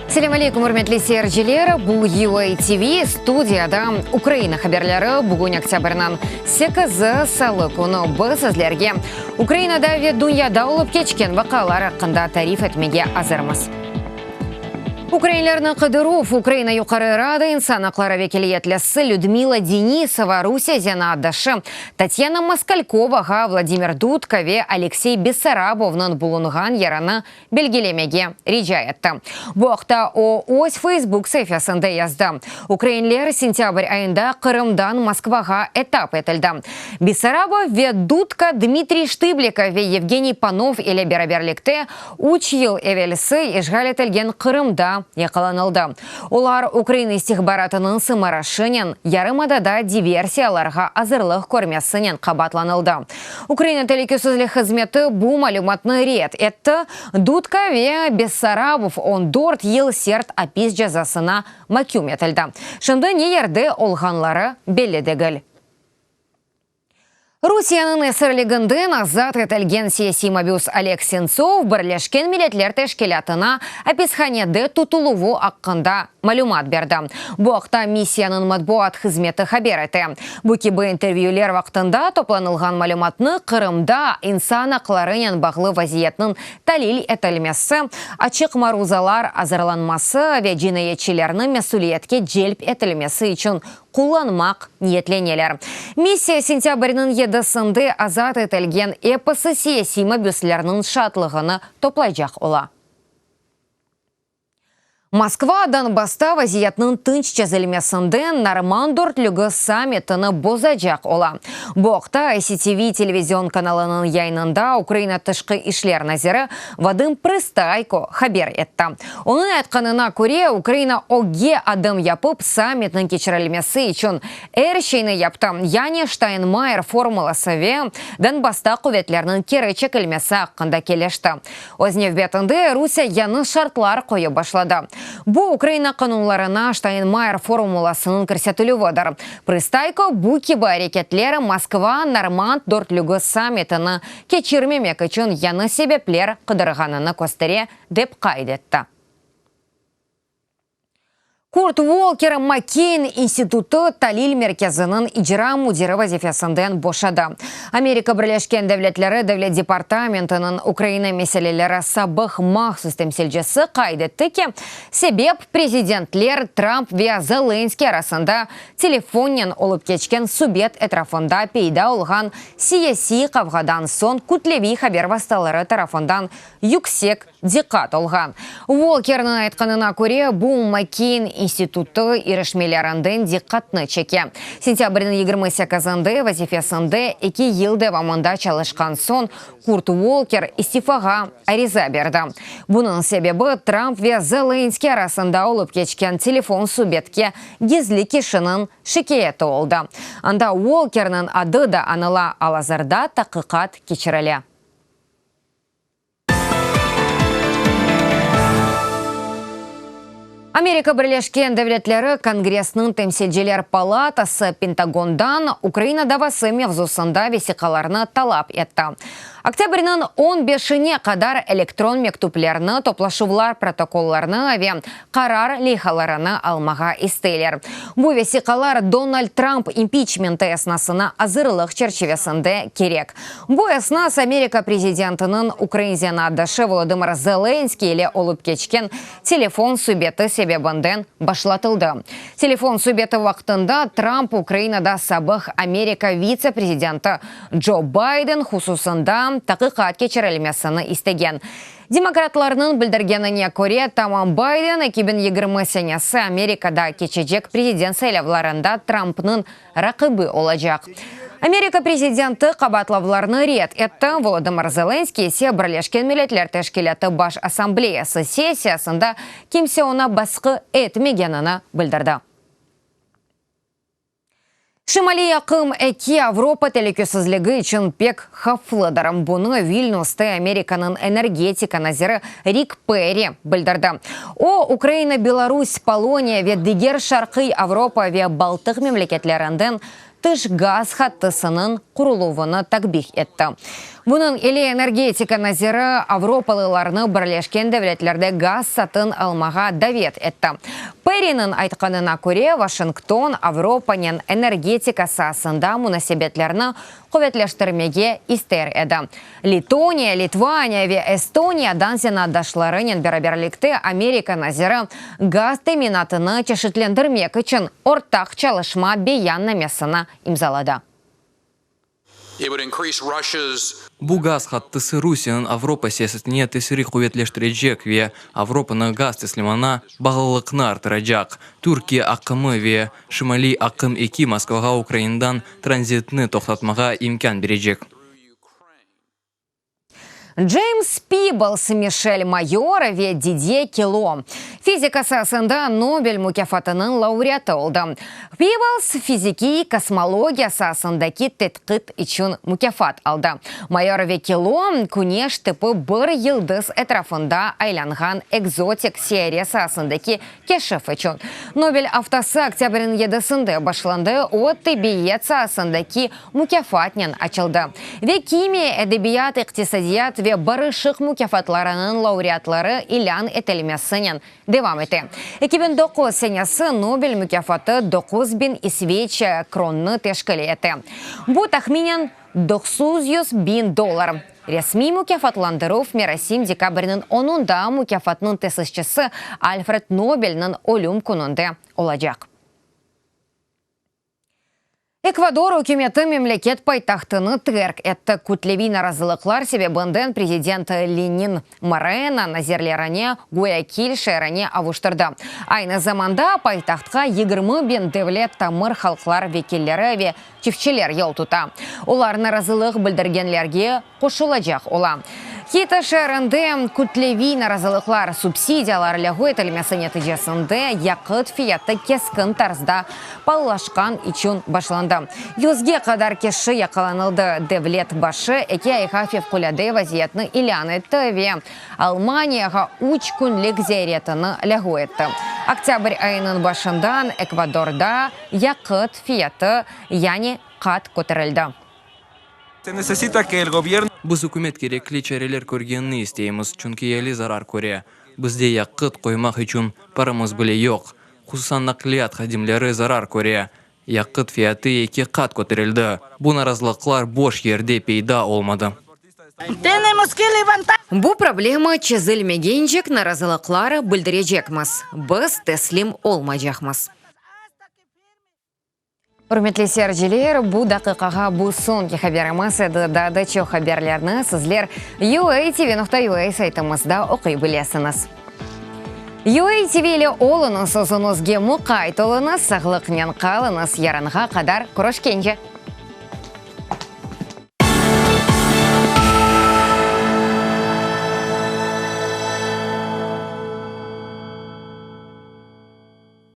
Selâm aleykum, ürmetli seyirciler! Bu UA TV, studiyada Ukraina haberleri. Bugün oktâbrniñ sekizi, salı künü. Biz sizlerge Ukrainada ve dünyada olıp keçken vaqialar aqqında tarif etmege azırmız. Ukrainlerni qıdıruv, Ukraina Yuqarı Rada insan aqları vekiliyetlisi Lüdmila Denisova Rusiye zenaatdaşı Tatyana Moskalkovağa Vladimir Dudka ve Aleksey Bessarabovnıñ bulunğan yerini belgilemege rica etti. Bu aqta o, öz Facebook saifesinde yazdı. Ukrainler sentâbr ayında Qırımdan Moskvağa etap etildi. Bessarabov ve Dudka Dmitriy Ştıblikov ve Yevgeniy Panov ile beraberlikte üç yıl evelsi işğal etilgen Qırımda yaqalanıldı. Olar ukrain istihbaratınıñ sımarışınen yarımadada diversiyalarğa azırlıq körmesinen qabaatlanıldı. Ukraina telükesizlik hızmeti bu malümatnı red etti, Dudka ve Bessarabov 14 yıl sert apis cezasına maküm etildi. Şimdi ne yerde olğanları belli degil. Rusiyeniñ esirliginden azat etilgen siyasiy mabüs Oleg Sentsov Birleşken Milletler Teşkilâtına apishanede tutuluvı aqqında malümat berdi. Bu aqta missiyanıñ matbuat hızmeti haber ete. Bu kibi intervyüler vaqtında toplanılğan malümatnı Qırımda insan aqlarınen bağlı vaziyetniñ talil etilmesi, açıq maruzalar azırlanması ve cinayetçilerniñ mesüliyetke celp etilmesi içün qullanmaq niyetleneler. Missiya sentâbrniñ yedisinde azat etilgen episi siyasiy mabüslerniñ şaatlığını toplaycaq ola. Moskva Donbassta vaziyetniñ tınç çezilmesinden Normand dörtlügi sammitini bozacaq ola. Bu aqta ICTV televizion kanalınıñ yayınında Ukraina Tışqı işler naziri Vadım Prıstayko haber etti. Onıñ aytqanına köre, Ukraina ögge adım yapıp, sammitniñ keçirilmesi içün er şeyni yaptı, yani Ştaynmayyer formulası ve Donbassta quvetlerniñ keri çekilmesi aqqında kelişti. Öz nevbetinde Rusiye yañı şartlar qoyıp başladı. Bu, Ukraina qanunlarına Ştaynmayyer formulasınıñ kirsetilüvidir. Prıstayko, bu kibi areketler Moskva Normand dörtlügi sammitini keçirmemek içün yañı sebepler qıdırğanını köstere, dep qayd etti. Kurt Volker McCain institutı talil merkeziniñ icra müdiri vazifesinden boşadı. Amerika Birleşken Devletleri Devlet departamentiniñ Ukraina meseleleri sabıq mahsus temsilcisi qayd etti ki, sebep prezidentler Trump ve Zelenskıy arasında telefonnen olıp keçken subet etrafında peyda olğan siyasiy qavğadan soñ kütleviy haber vastaları tarafından yüksek diqqat olğan. Volkerniñ aytqanına köre, bu, McCain institutı irişmelerinden diqqatnı çeke. Sentâbrniñ 28-nde vazifesinde eki yıl devamında çalışqan soñ Kurt Volker istifağa ariza berdi. Bunıñ sebebi, Trump ve Zelenskıy arasında olıp keçken telefon subetke gizli kişiniñ şikâyeti oldı. Anda Volkerniñ adı da añıla, al-azırda taqiqat keçirile. Amerika Birleşken Devletleri Kongressiniñ Temsilciler palatası Pentagondan Ukraina davası mevzusında vesiqalarnı talap etti. Oktâbrniñ on beşine qadar elektron mektüplerni, toplaşuvlar protokollarını ve qarar leyhalarını almağa isteyler. Bu vesiqalar Donald Trump impiçmenti esnasına azırlıq çerçivesinde kerek. Bu esnas Amerika prezidentiniñ ukrain zenaatdaşı Volodımır Zelenskıy ile olıp keçken telefon subeti sebebinden başlatıldı. Telefon subeti vaqtında Trump Ukrainada sabıq Amerika vitse-prezidenti Co Bayden hususında taqiqat keçirilmesini istegen. Demokratlarnıñ bildirgenine köre, tamam Bayden 2020 senesi Amerikada keçecek prezident saylavlarında Trumpnıñ raqibi olacaq. Amerika prezidenti qabaatlavlarnı red etti, Volodımır Zelenskıy ise Birleşken Milletler Teşkilâtı Baş Assambleyası sessiyasında kimse oña basqı etmegenini bildirdi. Şimaliy aqım eki Avropa telükesizligi içün pek havflıdır. Bunı Vilniuste Amerikanıñ energetika naziri Rik Perri bildirdi. O, Ukraina, Belarus, Poloniya ve diger Şarqiy Avropa ve Baltıq memleketlerinden tış gaz hattısınıñ quruluvını takbih etti. Bunıñ ile energetika naziri avropalılarnı Birleşken Devletlerde gaz satın almağa davet etti. Perriniñ aytqanına köre, Washington Avropanen energetika saasında munasebetlerni quvetleştirmege ister edi. Letoniya, Litvaniya ve Estoniyadan zenaatdaşlarınen beraberlikte Amerika naziri gaz teminatını çeşitlendirmek içün ortaq çalışma beyannamesini imzaladı. Bu gaz hattısı Rusiyeniñ Avropa siyasetine tesiri quvetleştirecek ve Avropanı gaz teslimana bağlılıqnı arttıracaq. Türkiye aqımı ve Şimaliy aqım eki Moskvağa Ukrainadan tranzitni toqtatmağa imkân berecek. Ceyms Pibbles, Mişel Mayor ve Didye Kelo fizika saasında Nobel mukâfatınıñ laureatı oldı. Pibbles fizikiy kosmologiya saasındaki tedqiq içün mukâfat aldı. Mayor ve Kelo, küneş tipi bir yıldız etrafında aylanğan ekzotik seyyare saasındaki keşif içün. Nobel aftası oktâbrniñ yedisinde başlandı, o, tibbiyet saasındaki mukâfatnen açıldı ve kimiya, edebiyat, iqtisadiyat ve barışıq mukâfatlarınıñ laureatları ilân etilmesinen devam ete. 2009 senesi Nobel mukâfatı 9000 isveçiya kronnı teşkil ete, bu tahminen 900 biñ dollar. Resmiy mukâfatlandıruv merasim dekabrniñ onunda mukâfatnıñ tesisçisi Alfred Nobelniñ ölüm kününde olacaq. Ekvador ükümeti memleket paytahtını terk etti. Kütleviy narazılıqlar sebebinden prezident Lenin Moreno nazirlerini Guayakil şeerine avuştırdı. Aynı zamanda paytahtqa 20 biñ devlet tamır halqlar vekilleri ve çiftçiler yol tuta. Olar narazılıq bildirgenlerge qoşulacaq ola. Kito şeerinde kütleviy narazılıqlar subsidiyalar lâğu etilmesi neticesinde yaqıt fiyatı keskin tarzda paalılaşqan içün başlandı. Yüzge qadar kişi yaqalanıldı. Devlet başı eki ayğa fevqulâde vaziyetni ilân etti ve Almaniyağa üç künlik ziyaretini lâğu etti. Oktâbr ayınıñ başından Ekvadorda yaqıt fiyatı yani qat köterildi. Biz ükümet kerekli çareler körgenini isteymiz, çünki eali zarar köre. Bizde yaqıt qoymaq içün paramız bile yoq. Hususan naqliyat hadimleri zarar köre. Yaqıt fiyatı eki qat köterildi. Bu narazılıqlar boş yerde peyda olmadı. Bu problema çezilmegencek narazılıqlar bildirecekmiz. Biz teslim olmaycaqmız. Ürmetli seyirciler, bu daqiqağa bu soñki haberimiz edi. Daa da çoq haberlerni sizler uatv.ua saytımızda oquy bilesiñiz. UATV ile oluñız, özüñizge muqayt oluñız, sağlıqnen qalıñız, yarınğa qadar körüşkence!